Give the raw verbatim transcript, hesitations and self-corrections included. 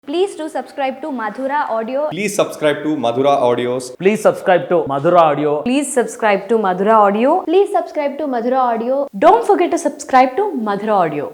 Please do subscribe to Madhura Audio. Please subscribe to Madhura Audios. Please subscribe to Madhura Audio. Please subscribe to Madhura Audio. Please subscribe to Madhura Audio. Don't forget to subscribe to Madhura Audio.